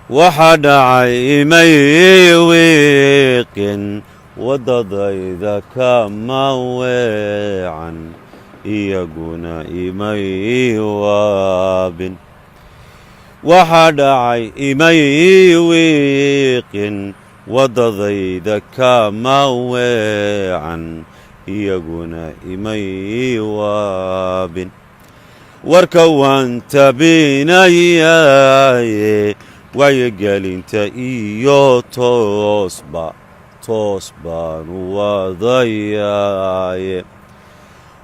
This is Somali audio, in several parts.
Waxa dhacay imay wiiqin, waddadayda kama weecan, iyaguna imay waabin. Waxa dhacay imay wiiqin, waddadayda kama weecan, iyaguna imay waabin. Warka waan tabinayaaye, wacyigelinta iyo toosba toos baanu wadayaaye.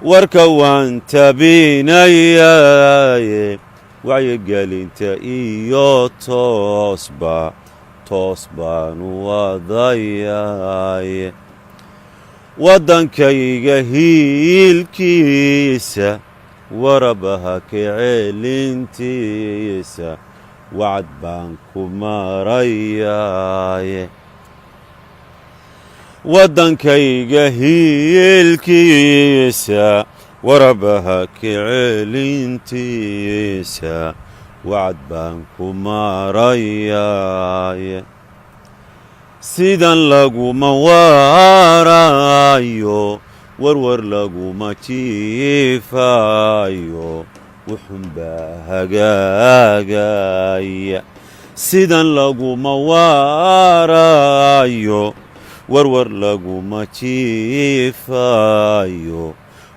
Warka waan tabinayaaye, wacyigelinta iyo toosba toos baanu wadayaaye. Waddankayga hiilkiisa, warabaha ka celintiisa, wacad baan ku marayaaye. Waddankayga hiilkiisa, warabaha ka celintiisa, wacad baan ku marayaaye. Sidan laguma waaraayo, warwar laguma jiifaayo, wuxunbaa hagaagaya. Sidan laguma waaraayo, warwar laguma jiifaayo,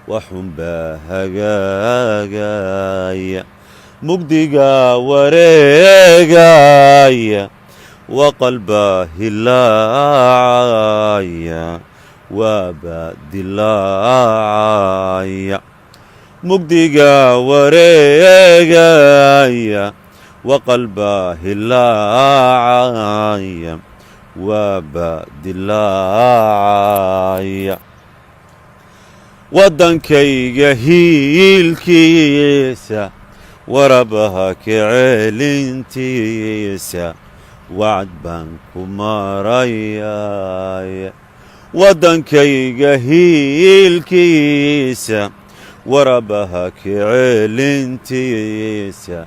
waxunbaa hagaagaya. Mugdiga wareegaya, waqalbaa hilaacaya, waaba dilaacaya. Mugdiga wareegaya, waqalbaa hilaacaya, waaba dilaacaya. Waddankayga hiilkiisa, warabaha ka celintiisa, wacd baan ku marayaaye. Waddankayga hiilkiisa, warabaha ka celintiisa,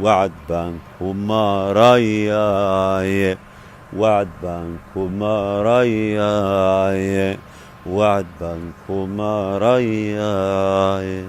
wacd baan ku marayaaye, wacd baan ku marayaaye, wacd baan ku marayaaye.